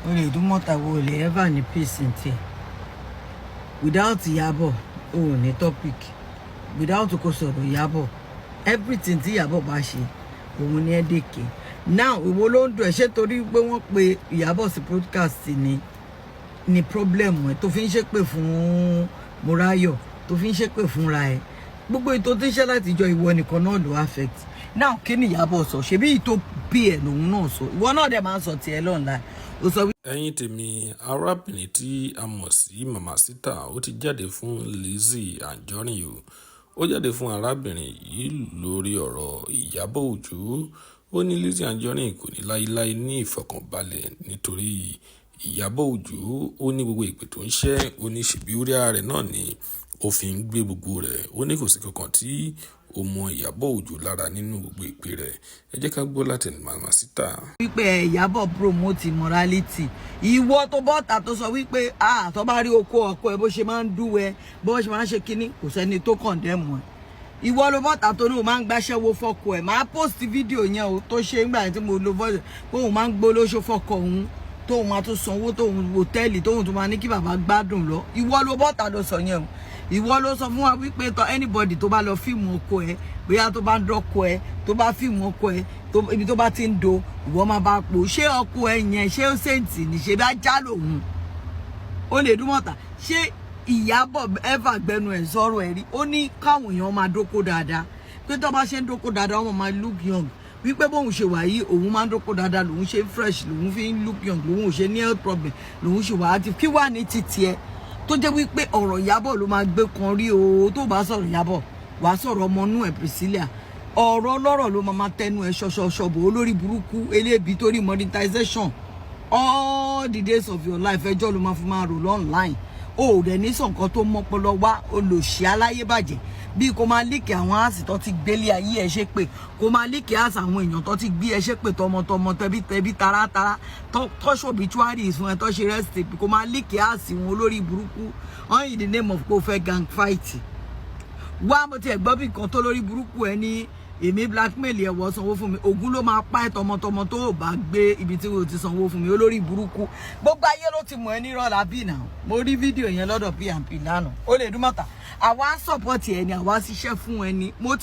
O lè dúnmọ́ta wo lè ever ní peace ní tiẹ̀. Without Ìyábọ̀, o ò ní topic. Without kò sọ̀rọ̀ Ìyábọ̀, everything tí Ìyábọ̀ bá ṣe, òun ni ẹ́ dèké. Now, ìwo ló ń dùn ẹ́? Ṣé torí pé wọ́n pe Ìyábọ̀ sí podcast ni problem ẹ̀ tó fi ń ṣépè fún Mọ́ráyọ̀, tó fi ń ṣépè fúnra ẹ̀? Gbogbo ètò tí ń ṣe láti jọ, ìwọ nìkan náà ló affect. Now, kí ni Ìyábọ̀ sọ? Ṣebí ìtò bí ẹ̀ lòun náà sọ, ìwọ náà dẹ̀ máa ń sọ tiẹ̀ lọ́nà ó sọ. Ẹ̀yin tèmi, arábìnrin tí a mọ̀ sí Mama Sita, ó ti jáde fún Lizzy Anjorin o. Ó jáde fún arábìnrin yìí lórí ọ̀rọ̀ Ìyábọ̀ Òjó. Ó ní Lizzy Anjorin kò ní láéláé ní ìfọ̀kànbalẹ̀ nítorí Ìyábọ̀ Òjó. Ó ní gbogbo ìpè tó ń ṣẹ́, ó ní ṣèbí orí ara rẹ̀ náà ni ó fi ń gbé gbogbo rẹ̀. Ó ní kò sí kankan tí ó mọ Ìyábọ̀ Òjó lára nínú gbogbo ìpè rẹ̀. Ẹ jẹ́ ká gbọ́ láti ẹnu Mama Sita. Wípé Ìyábọ̀ promote morality, ìwọ tó bọ́ta tó sọ wípé, ah, tó bá rí oko ọkọ ẹ, bó ṣe máa ń dúwẹ́, bó ṣe máa ń ṣe kínní, kò sẹ́ni tó condemn ẹ. Ìwọ ló bọ́ta tó ní o máa ń gbáṣẹ́wó fọ́kọ ẹ̀. Máa post fídíò yẹn o tó ṣe ńgbà tí mo lo voice pé òun máa ń gbólóṣó fọ́kọ òun, tóun máa tún sanwó tóun hòtẹ́ẹ̀lì, tóun tún máa ní kí bàbá gbádùn lọ. Ìwọ ló bọ́ta ló sọ yẹn o. Ìwọ ló sọ fún wa wípé tọ anybody tó bá lọ fíìmù ọkọ ẹ, bóyá tó bá ń dọ́kọ ẹ, tó bá fíìmù ọkọ ẹ, tó ibi tó bá ti ń do, ìwọ máa bá pò. Ṣé ọkọ ẹ yẹn, ṣé ó saint ní? Ṣe bá já lòun ó lè dúmọ̀tà? Ṣé Ìyábọ̀ ever gbẹnu ẹ̀ sọ̀rọ̀ ẹ̀ rí? Ó ní káwọn èèyàn máa dóko dáadáa, pé tó bá ṣe ń dóko dáadáa, wọ́n máa look young, wípé bóun ṣe wà yìí, òun máa ń dóko dáadáa, lòun ṣe fresh, lòun fi ń look young, lòun ò ṣe ní health problem, lòun ṣe wà active. Kí wà ní títí ẹ tó jẹ́ wípé ọ̀rọ̀ Ìyábọ̀ ló máa gbé kan rí o? Tó bá sọ̀rọ̀ Ìyábọ̀, wàá sọ̀rọ̀ ọmọ inú ẹ̀ Priscilla. Ọ̀rọ̀ ọlọ́rọ̀ ló máa tẹnu ẹ̀ ṣọṣọṣọ bò. Olórí burúkú elébi, torí monetization, all the days of your life, ẹjọ́ ló máa fi máa rò online. O ò dẹ̀ ní sọ nǹkan tó mọ́pọlọ wá. Olòṣì aláyébàjẹ́, bíi kó máa leak àwọn ass tó ti gbélé ayé ẹ ṣe pé, kó máa leak ass àwọn èèyàn tó ti gbé ẹ ṣe pé, tọmọtọmọ, tẹbítẹbí, taratara, tó ṣe obituary fún ẹ, tó ṣe rest, kó máa leak ass wọn. Olórí burúkú, all in the name of pé o fẹ́ gang fight. Wá, mo tiẹ̀ gbọ́ bí nǹkan tó lórí burúkú ẹ ní èmi blackmail ẹ̀, wọ́ sanwó fún mi. Ògún ló máa pa ẹ́ tọmọtọmọ tó ò bá gbé ibi tí o ti sanwó fún mi. Olórí burúkú, gbogbo ayé ló ti mọ̀ ẹ́ nírọ̀lá bí náà. Mo rí fídíò yẹn lọ́dọ̀ P&P lánàá. Ó lè dún mọ́ta, àwa ń support ẹ ni, àwa ṣiṣẹ́ fún ẹ ni. Mo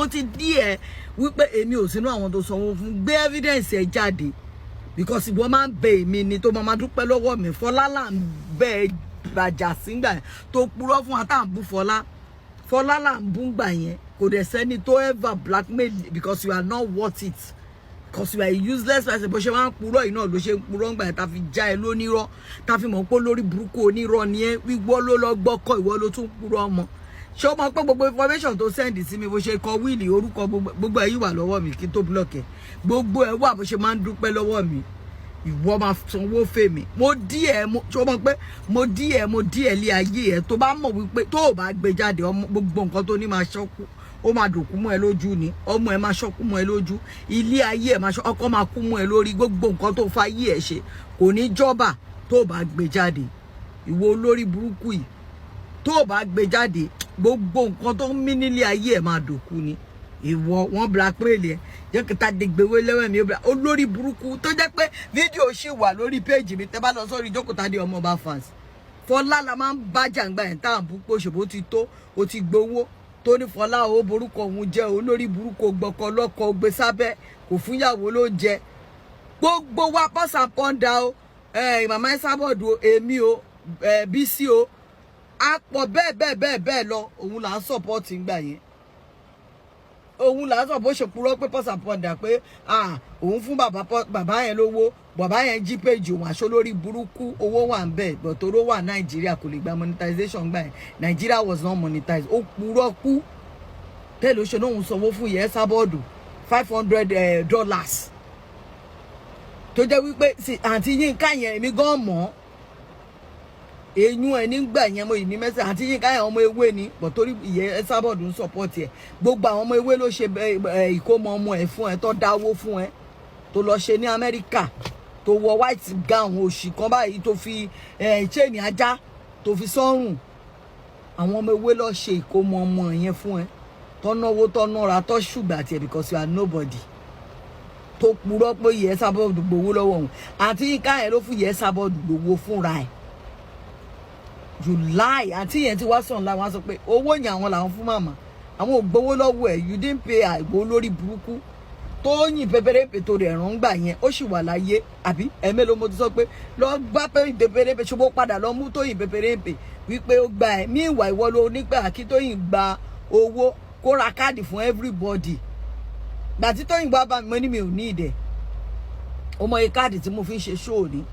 ti dí ẹ wípé èmi ò sínú àwọn tó sanwó fún. Gbé evidence ẹ jáde, because ìwọ máa ń bẹ èmi ni tó máa dúpẹ́ lọ́wọ́ mi. Fọlá là ń bẹ ẹ bàjà sígbà yẹn tó purọ́ fún wa tá à ń bú Fọlá. Fọlá là ń bú gbà yẹn. Kò dẹ̀ sẹ́ni tó ever blackmail, because you are not worth it, because you are a useless person. Bó ṣe máa ń purọ́ yìí náà ló ṣe ń purọ́ ńgbà yẹn, tá fi já ẹ lónírọ́, tá fi mọ̀ pé lórí burúkú onírọ́ ni ẹ. Wíwọ́ ló lọ gbọ́kọ̀, ìwọ ló tún purọ́ ọmọ. Ṣé o mọ̀ pé gbogbo information tó send sí mi, bó ṣe kọ will, orúkọ, gbogbo ẹ̀ yìí wà lọ́wọ́ mi kí n tó block ẹ̀? Gbogbo ẹ̀ wà, bó ṣe máa ń dúpẹ́ lọ́wọ́ mi, ìwọ máa sanwó fèmí. Mo dí ẹ, mo ṣé o mọ̀ pé mo dí ẹ, mo dí ẹ lé ayé ẹ? Tó bá mọ̀ wípé tó o bá gbé jáde, ọmọ, gbogbo nǹkan tó ní máa ṣọ́kú, ó máa dòkú mọ́ ẹ lójú ni. Ọmọ ẹ máa ṣọ́kú mọ́ ẹ lójú, ilé ayé ẹ máa ṣọ́, ọkọ máa kú mọ́ ẹ lórí. Gbogbo nǹkan tó fa ayé ẹ ṣe kò ní jọba tó o bá gbé jáde. Ìwọ olórí burúkú yìí, tó o bá gbé jáde, gbogbo nǹkan tó ń mí nílé ayé ẹ máa dòkú ni. Ìwọ wọn blackmail ẹ, jẹ́ kí ta dègbèwé lẹ́wọ̀n mi. Olórí burúkú, tó jẹ́ pé fídíò ṣì wà lórí péjì mi. Tẹ́ bá lọ sórí Jókòtadé Ọmọọba fans, Fọlá la máa ń bá jàǹgbá yẹn tá à ń bú pé òṣèbó ti tó, o ti gbowó tó ní Fọlá ó borúkọ òun jẹ́. Olórí burúkú, gbọkọ lọ́kọ gbé sábẹ́, kò fúnyàwó ló ń jẹ. Gbogbo wa pọ́sà pọ́ńdà o, màmá Esabod o, èmi o, Bísí o, a pọ̀ bẹ́ẹ̀ bẹ́ẹ̀ bẹ́ẹ̀ bẹ́ẹ̀ lọ. Òun là ń support ńgbà yẹn. Òun là ń sọ bó ṣe purọ́ pé pọ́sà pọ́ńdà pé òun fún bàbá bàbá yẹn lówó, bàbá yẹn jí péjì òun. Aṣọ lórí burúkú, owó wà ń bẹ̀ bọ̀tòrò wà Nàìjíríà, kò lè gba monetization gbà yẹn. Nàìjíríà was not monetized. Ó purọ́ kú tẹ́lẹ̀. Ó ṣe náà, òun sanwó fún yẹn Esabod $500, tó jẹ́ wípé àǹtí Yínká yẹn, èmi gan mọ̀ eyín ẹ nígbà yẹn. Mo yìí ní mẹ́sẹ̀ àǹtí Yínká yẹn, ọmọ ewé ni bọ̀, torí ìyẹn Esabod ń support ẹ̀. Gbogbo àwọn ọmọ ewé ló ṣe ìkómọ ọmọ ẹ̀ fún ẹ, tó dáwó fún ẹ, tó lọ ṣe ní Amẹ́ríkà, tó wọ white gown òṣì kan báyìí, tó fi chain ajá tó fi sọ́rùn. Àwọn ọmọ ewé lọ ṣe ìkómọ ọmọ yẹn fún ẹ, tó náwó, tó nára, tó ṣùgbà tiẹ̀, because you are nobody. Tó purọ́ pé ìyá Esabod gbowó lọ́wọ́ òun, àǹtí Yínká yẹn ló fún ìyá Esabod lówó fúnra ẹ̀. You lie. Àǹtí yẹn ti wá sọ̀n láwọn á sọ pé owó yẹn àwọn làwọn fún màmá, àwọn ò gbowó lọ́wọ́ ẹ̀. You didn't pay. Àìgbó lórí burúkú Tóyìn Pẹpẹrẹpẹ tó rẹ̀ rán gbà yẹn, ó sì wà láyé àbí? Ẹ̀mélòó mo ti sọ pé lọ gbá Tóyìn Pẹpẹrẹpẹ, ṣùgbọ́n padà lọ mú Tóyìn Pẹpẹrẹpẹ wípé ó gba ẹ̀ mí ìwà. Ìwọ ló ní pé àkí Tóyìn gba owó kó ra káàdì fún everybody. Gbà tí Tóyìn gbà bá mi, mo ní mi ò ní ìdẹ̀. Ó mọ iye káàdì tí mo fi ń ṣe show ni.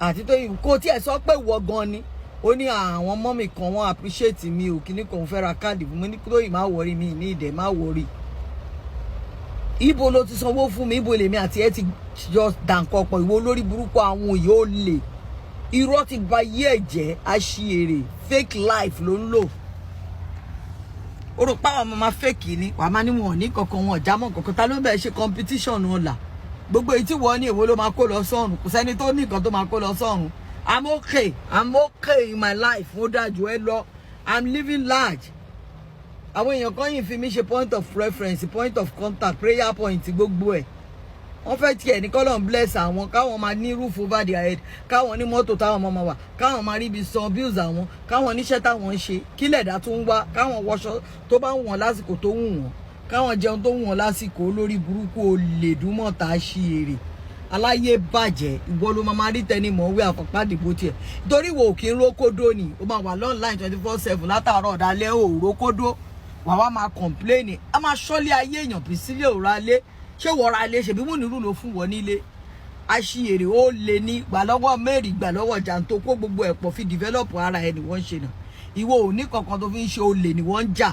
Àti Tóyìn kò tiẹ̀ sọ pé ìwọ gan ni. Ó ní àwọn mummy kan, wọ́n appreciate mi ò kíní kan, fẹ́ ra káàdì fún mi. Ní Tóyìn, má worry, mi ní ìdẹ̀, má worry. Ibo ló ti sanwó fún mi? Ibo lèmi àti ẹ ti jọ dànkọ pọ̀? Ìwọ olórí burúkú, àwọn òye ó lè irọ́ ti ba yé ẹ̀jẹ̀, aṣièrè, fake life ló ń lò. Ó rò páwọn ọmọ máa fake ni. Wàá máa ní wọn ò ní kankan, wọn ò jámọ́ kankan. Ta ló ń bẹ̀ ṣe competition ọ̀la? Gbogbo èyí tí wọ́n ní, èwo ló máa kó lọ sọ́run? Kò sẹ́ni tó ní nǹkan tó máa kó lọ sọ́run. I'm okay, I'm okay in my life. Mo dájú ẹ lọ. I'm living large. Àwọn èèyàn kan yìí fi mí ṣe point of reference, point of contact, prayer point, gbogbo ẹ̀. Wọ́n fẹ́ tiẹ̀ ní kọ́lọ́n bless àwọn, káwọn máa ní roof over their head, káwọn ní mọ́tò táwọn máa wà, káwọn máa rí ibi san bills àwọn, káwọn níṣẹ́ táwọn ń ṣe, kílẹ̀ dá tó ń wá, káwọn wọṣọ tó bá wù wọ́n lásìkò tó wù wọ́n, káwọn jẹun tó wù wọ́n lásìkò. Olórí burúkú, olè dúmọ̀tà, ṣí èrè aláyé bàjẹ́. Ìwọ ló máa rí tẹni mọ̀wé àfọ̀pádìbò tiẹ̀, torí wo kì í rókódó ni. Ó máa wà online 24/7 látàárọ̀ ọ̀dàlẹ́, ò rókódó. Wà wá máa complain, a máa ṣọ́lé ayé èèyàn. Bí sílé ò ra lé, ṣé wọ́n ra lé? Ṣèbí Múnirù ló fún wọn nílé. Aṣiyèrè, ó lè ní gbà lọ́wọ́ Mary, gbà lọ́wọ́ jàǹtó, kó gbogbo ẹ̀ pọ̀ fi develop ara ẹ̀ ni wọ́n ń ṣe náà. Ìwọ ò ní kankan tó fi ń ṣe, olè ni wọ́n ń jà.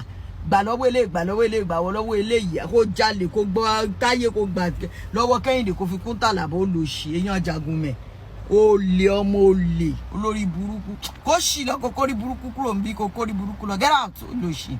Gbà lọ́wọ́ eléyìí, gbà lọ́wọ́ eléyìí, gbà lọ́wọ́ eléyìí, kó jalè, kó gbọ́ táyé, kó gbà lọ́wọ́ Kẹ́hìndé, kó fi kún tàlàbọ̀. Ó lò sí èèyàn jagun mẹ́, olè, ọmọ olè, olórí burúkú. Kó sì lọ, kó kórí burúkú kúrò níbí, kó kórí burúkú lọ. Get out, olóṣì.